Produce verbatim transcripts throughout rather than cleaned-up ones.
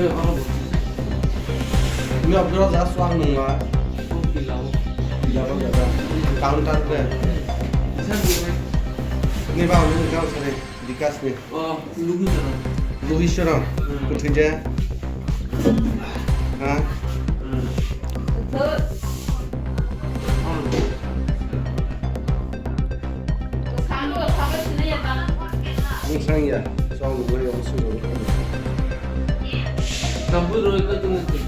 Ni obdoro ja swang nungma. Counter pe. Ni ba ni jang sare Bikas ni. Oh, Luhisoro. Luhisoro. Hmm. Kuthai je. Ha? Hmm. Ang sang ya, song gue yang suruh. Kampur roy ka tu nanti.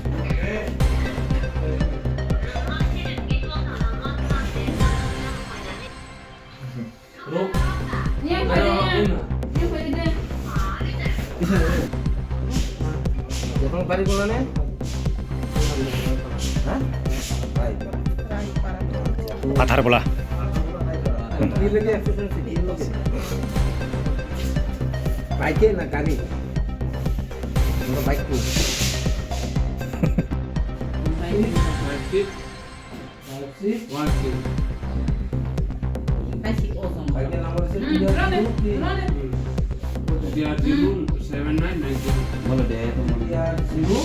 Ro. Yang pada, yang pada. Yang tong tari guna ne? Hah? Rai. Athar bola. Ini lagi efisiensi, ini lagi. Bike na gari? Bike tu. Bike. One six. One six. Bike sih kosong. Bike number sih. Hmm, tiga run deh, tujuh. Run deh. Tiga zero seven nine nine zero. Boleh deh, itu boleh. Tiga zero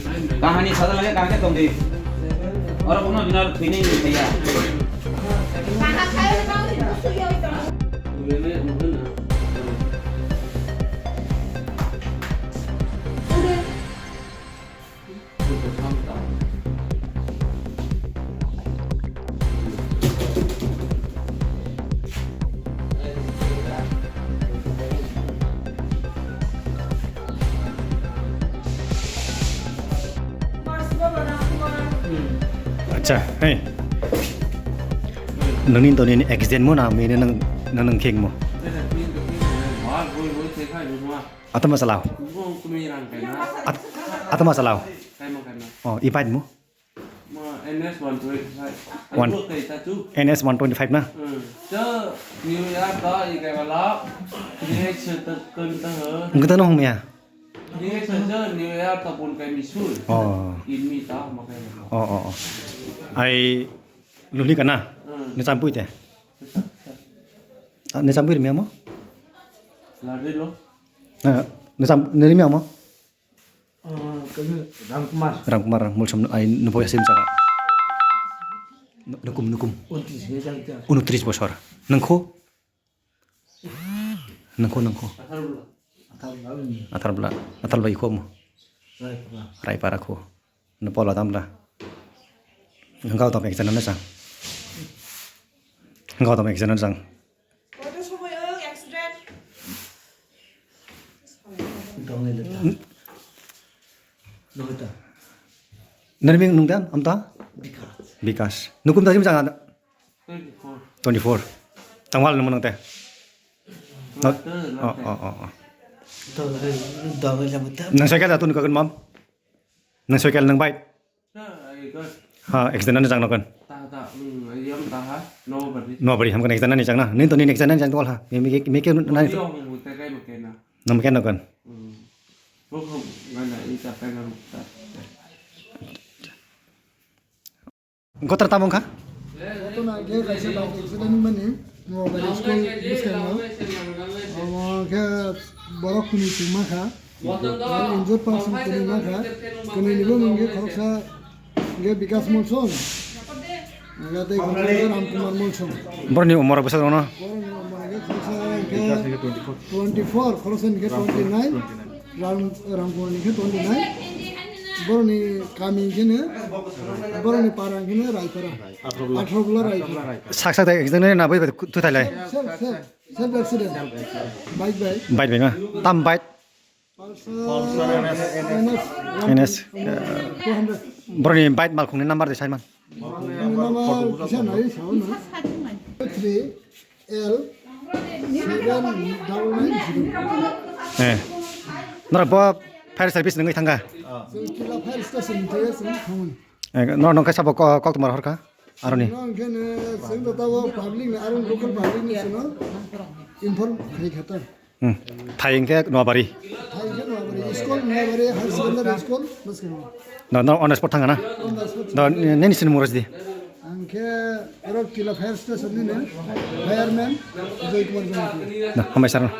seven nine nine zero. Kahani sada lagi, kahani tong di. Seven. Orang punya benar ini saya. Kahani saya tahu sih, musuh ya itu. Ini mungkin. Udah. Acha, hey. Nangni toni accident mo na, mene nang, nang, nang kheng mo. Atama salao. At-, atama salao. Oh, i bike mo? N S one twenty-five. One. N S one twenty-five na? Hmm. Ang kata no hong ya? Oh. Oh, oh, oh. Ai, luli kana? Hmm. Ni champui te? Ah, ni champui rimia mo? Lari lo. Ah, ni cham-, ni rimia mo? Ah, kami Ramkumar. Ramkumar, Mulsom, ai, nubo yasim saka. Nu-, nukum, nukum. Untris ni jang jang. Unutris bosor. Nengko? Nengko, nengko. Athar bla. Athar bla. Athar bla, athar bla iko mo. Raipara. Raipara ko. Nubo la tamla. Engkau tam ek jana na sang. Engkau tam ek jana na sang. Koi ta somoi o accident. Dong le ta. Dong le ta. Nani ming nung dan, am ta? Bikas. Bikas. Nukum ta sim jang ada? Twenty-four. Twenty-four. Tangwal nung nang te? Not. Oh, oh, oh, oh. Dong le, dong le ta. Nang cycle jatuh nukakan mam? Nang cycle nang bike? Ha, accident ani jang nokan. Taha, taha, hmm, yam taha, no bari. No bari, hamkan accident ani jang na. Nin to nin accident ani jang tol ha. Me, me, me ke nani. Yo, mu te kai mu ke na. Nam ke nokan. Hmm. Bo ko ngana i ta pe na ta. Gotra tamong kha? Gotra na ge kaisa bike accident mani. No bari school biskango. Omo khe borok kuni chuma kha. Injur pangsong kwnwi mankha, kwnwini bo mungkhe khoroksa hwnkhe Bikas Molsong, hwnkhe tei khoroksa hwnkhe Ramkumar Molsong. Borokni umor bwsajak rokno? Borokni umor hwnkhe khoroksa hwnkhe twenty-four, khoroksa hwnkhe twenty-nine, Ram, Ramkumar hwnkhe twenty-nine. Borokni kami hwnkhe no, borokni para hwnkhe no Raipara. Atharo bwla Raipara. Sak sak tei ekjak nai na bai bai tu thailai. Same, same, same accident. Bike bai. Bike bai ma. Tam bike. Pulsar, N S, N S, two hundred. Borokni bike malkhungni number de saiman. Number kisa nai sao na. Three L seven double nine zero. Eh. Norok bo fire service nungwi thangkha? Chwng Kila fire station thangwi thangwi. Eh, norok nungkha sabo ko-, kok tumar horkha? Aroni. Norok khe no chwng to tabo public ni, aro local public ni chwngno inform khai kha ta. Hmm. Thai hwnkhe Noabari. Thai hwnkhe Noabari. School Noabari Higher Secondary School, bwskango. No, no, on the spot thangana? On the spot. No, nini sini murasdi? Ang khe aro Kila Fire Station nini fireman Joy Kumar Jamatia. No, hambai sir no.